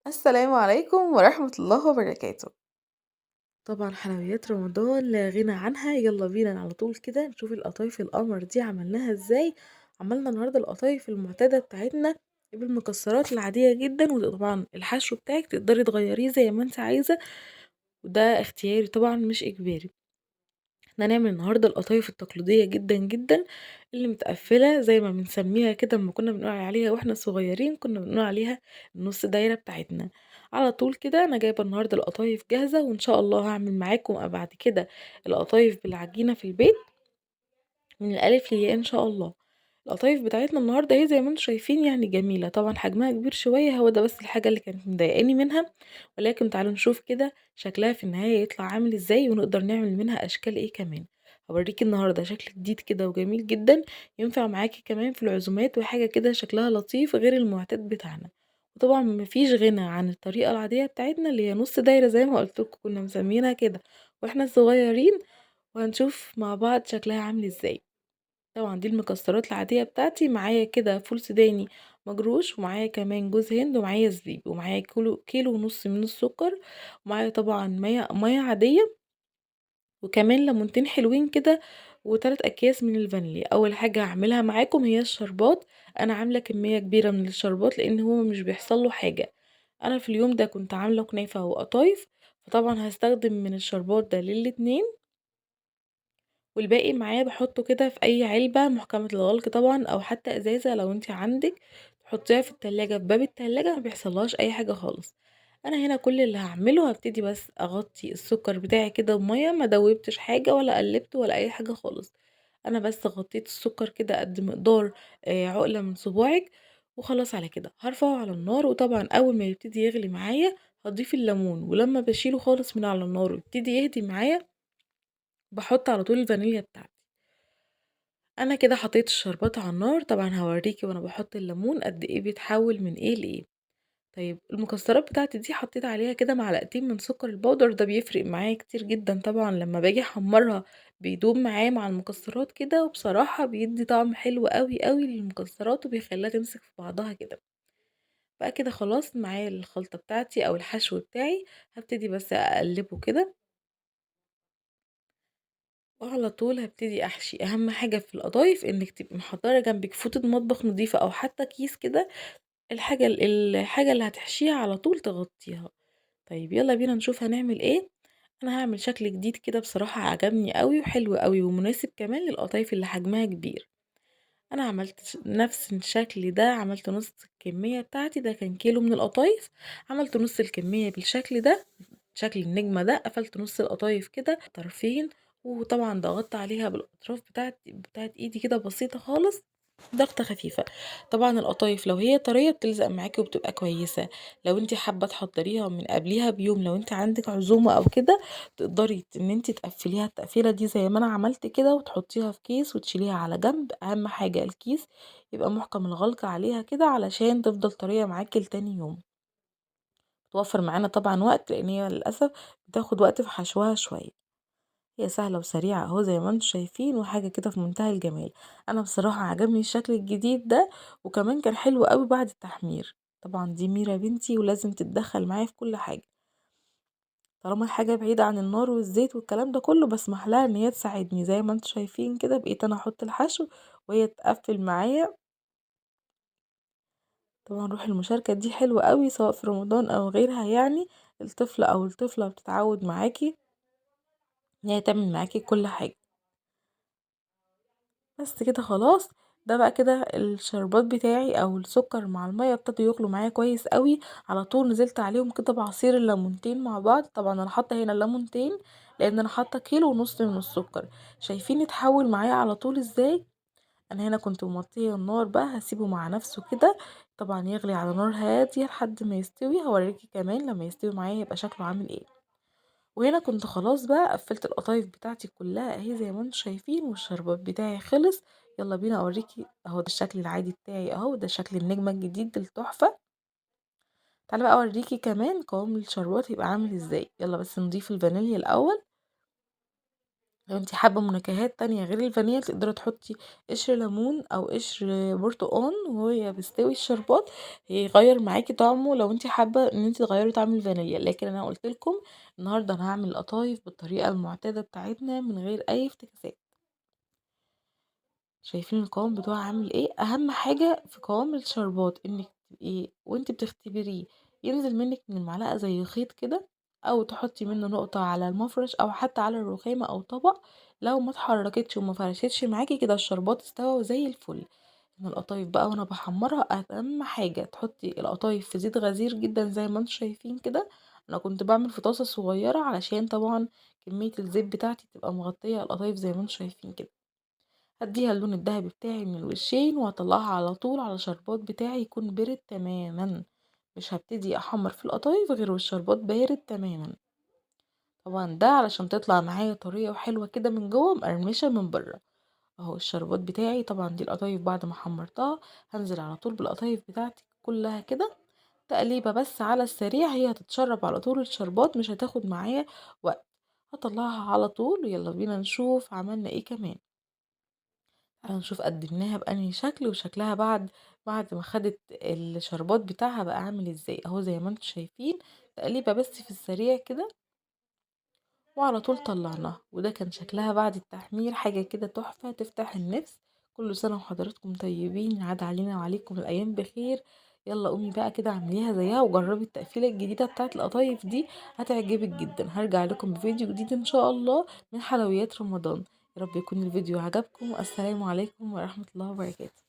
السلام عليكم ورحمة الله وبركاته. طبعًا حلويات رمضان لا غنى عنها، يلا بينا على طول كده نشوف القطايف القمر دي عملناها إزاي. عملنا النهارده القطايف المعتادة بتاعتنا بالمكسرات العادية جدًا، وطبعًا الحشو بتاعِك تقدري تغيريه زي ما أنتِ عايزة، وده اختياري طبعًا مش إجباري. احنا هنعمل النهارده القطايف التقليدية جدًا جدًا اللي متقفلة زي ما بنسميها كده، اما كنا بنقول عليها واحنا صغيرين كنا بنقول عليها النص دايرة بتاعتنا. على طول كده انا جايبة النهارده القطايف جاهزة، وان شاء الله هعمل معاكم بعد كده القطايف بالعجينة في البيت من الالف للياء ان شاء الله. القطايف بتاعتنا النهارده اهي زي ما انتم شايفين جميلة، طبعا حجمها كبير شوية، هو ده بس الحاجة اللي كانت مضايقاني منها، ولكن تعالوا نشوف كده شكلها في النهاية يطلع عامل ازاي، ونقدر نعمل منها اشكال ايه كمان. هوريكي النهارده شكل جديد كده وجميل جدا، ينفع معاكي كمان في العزومات، وحاجه كده شكلها لطيف غير المعتاد بتاعنا. وطبعا مفيش غنى عن الطريقه العاديه بتاعتنا اللي هي نص دايره زي ما قلت لكم كنا مسمينها كده واحنا صغيرين، وهنشوف مع بعض شكلها عامل ازاي. طبعا دي المكسرات العادية بتاعتي، معايا كده فول سوداني مجروش، ومعايا كمان جوز هند، ومعايا زبيب، ومعايا كيلو ونص من السكر، ومعايا طبعا مية عادية، وكمان ليمونتين حلوين كده، وتلات اكياس من الفانيليا. اول حاجة هعملها معاكم هي الشربات. انا عاملة كمية كبيرة من الشربات لان هو مش بيحصل له حاجة. انا في اليوم ده كنت عاملة كنافة وقطايف، فطبعا هستخدم من الشربات ده للاتنين، والباقي معايا بحطه كده في اي علبة محكمة الغلق طبعا، او حتى ازازة لو انت عندك، تحطيها في التلاجة في باب التلاجة ما بيحصلهاش اي حاجة خالص. انا هنا كل اللي هعمله هبتدي بس اغطي السكر بتاعي كده بمية، ما دوبتش حاجة ولا قلبته ولا اي حاجة خالص، انا بس غطيت السكر كده قد مقدار، عقلة من صباعك وخلاص. على كده هرفعه على النار، وطبعا اول ما يبتدي يغلي معايا هضيف الليمون، ولما بشيله خالص من على النار ويبتدي يهدي معايا بحط على طول الفانيليا بتاعتي. انا كده حطيت الشربات على النار، طبعا هوريكي وانا بحط الليمون قد ايه بيتحول من ايه لايه. المكسرات بتاعتي دي حطيت عليها كده معلقتين من سكر البودر، ده بيفرق معايا كتير جدا طبعا لما باجي احمرها بيدوب معايا مع المكسرات كده، وبصراحة بيدي طعم حلو قوي قوي للمكسرات وبيخليها تمسك في بعضها كده. بقى كده خلاص معايا الخلطة بتاعتي او الحشو بتاعي، هبتدي بس اقلبه كده وعلى طول هبتدي احشي. اهم حاجة في القطايف انك تبقي محضرة جنبك فوطة مطبخ نظيفة او حتى كيس كده، الحاجة اللي هتحشيها على طول تغطيها. يلا بينا نشوف هنعمل ايه. انا هعمل شكل جديد كده بصراحة عجبني قوي وحلو قوي ومناسب كمان للقطايف اللي حجمها كبير. انا عملت نفس الشكل ده، عملت نص الكمية بتاعتي، ده كان كيلو من القطايف، عملت نص الكمية بالشكل ده، شكل النجمة ده، قفلت نص القطايف كده طرفين، وطبعا ضغطت عليها بالاطراف بتاعت ايدي كده بسيطة خالص، ضغطة خفيفة. طبعا القطايف لو هي طرية بتلزق معاكي وبتبقى كويسة، لو انت حابة تحضريها من قبليها بيوم، لو انت عندك عزومة او كده تقدري ان انت تقفليها التقفيلة دي زي ما انا عملت كده، وتحطيها في كيس وتشيليها على جنب. اهم حاجة الكيس يبقى محكم الغلق عليها كده علشان تفضل طرية معاكي لتاني يوم، توفر معانا طبعا وقت لان هي للاسف بتاخد وقت في حشوها شوية. هي سهلة وسريعة اهو زي ما انتم شايفين، وحاجة كده في منتهى الجمال. انا بصراحة عجبني الشكل الجديد ده، وكمان كان حلو قوي بعد التحمير. طبعا دي ميرا بنتي ولازم تتدخل معايا في كل حاجة، طالما الحاجة بعيدة عن النار والزيت والكلام ده كله بسمح لها ان هي تساعدني. زي ما انتم شايفين كده بقيت انا احط الحشو وهي تقفل معايا. طبعا روح المشاركة دي حلوة قوي سواء في رمضان او غيرها، الطفل او الطفلة بتتعود معاكي ان هي تعمل معاكي كل حاجة. بس كده خلاص، ده بقى كده الشربات بتاعي او السكر مع المية ابتدوا يغلوا معايا كويس قوي. على طول نزلت عليهم كده بعصير الليمونتين مع بعض. طبعا انا حاطه هنا الليمونتين لان انا حاطه كيلو ونص من السكر. شايفين اتحول معايا على طول ازاي؟ انا هنا كنت موطيه النار بقى، هسيبه مع نفسه كده طبعا يغلي على نار هاديه لحد ما يستوي. هوريكي كمان لما يستوي معايا يبقى شكله عامل ايه. وهنا كنت خلاص بقى قفلت القطايف بتاعتي كلها اهي زي ما انتم شايفين، والشربات بتاعي خلص. يلا بينا اوريكي اهو ده الشكل العادي بتاعي اهو، ده شكل النجمه الجديد التحفه. تعالي بقى اوريكي كمان قوام الشربات هيبقى عامل ازاي. يلا بس نضيف الفانيليا الاول. لو أنتِ حابة منكهات تانية غير الفانيليا تقدري تحطي قشر ليمون أو قشر برتقان وهي بيستوي الشربات، يغير معاكي طعمه لو أنتِ حابة إن أنتِ تغيري طعم الفانيليا. لكن أنا قلت لكم النهارده أنا هعمل القطايف بالطريقة المعتادة بتاعتنا من غير أي افتكاسات. شايفين القوام بتاعه عامل إيه؟ أهم حاجة في قوام الشربات إنك تبقي وأنتِ بتختبريه ينزل منك من المعلقة زي خيط كده، أو تحطي منه نقطة على المفرش أو حتى على الرخامة أو طبق. لو ما اتحركتش وما فرشتش معاكي كده الشربات استوى وزي الفل. من القطايف بقى وانا بحمرها، اهم حاجة تحطي القطايف في زيت غزير جدا زي ما انتم شايفين كده. انا كنت بعمل في طاسة صغيرة علشان طبعا كمية الزيت بتاعتي تبقى مغطية القطايف زي ما انتم شايفين كده. هديها اللون الذهبي بتاعي من الوشين وهطلعها على طول على الشربات بتاعي يكون بارد تماما. مش هبتدي احمر في القطايف غير والشربات بارد تماما. طبعا ده علشان تطلع معايا طريه وحلوه كده من جوه مقرمشه من بره. اهو الشربات بتاعي. طبعا دي القطايف بعد ما حمرتها هنزل على طول بالقطايف بتاعتي كلها كده، تقليبه بس على السريع، هي هتتشرب على طول الشربات مش هتاخد معايا وقت. هطلعها على طول ويلا بينا نشوف عملنا ايه كمان. تعالوا نشوف قدمناها بأنهي شكل وشكلها بعد ما خدت الشربات بتاعها بقى عامل ازاي. اهو زي ما انتم شايفين تقليبه بس في السريع كده وعلى طول طلعناها. وده كان شكلها بعد التحمير، حاجه كده تحفه تفتح النفس. كل سنه وحضراتكم طيبين، عاد علينا وعليكم الايام بخير. يلا قومي بقى كده اعمليها زيها وجربي التقفيله الجديده بتاعت القطايف دي، هتعجبك جدا. هرجع لكم بفيديو جديد ان شاء الله من حلويات رمضان. يا رب يكون الفيديو عجبكم. السلام عليكم ورحمه الله وبركاته.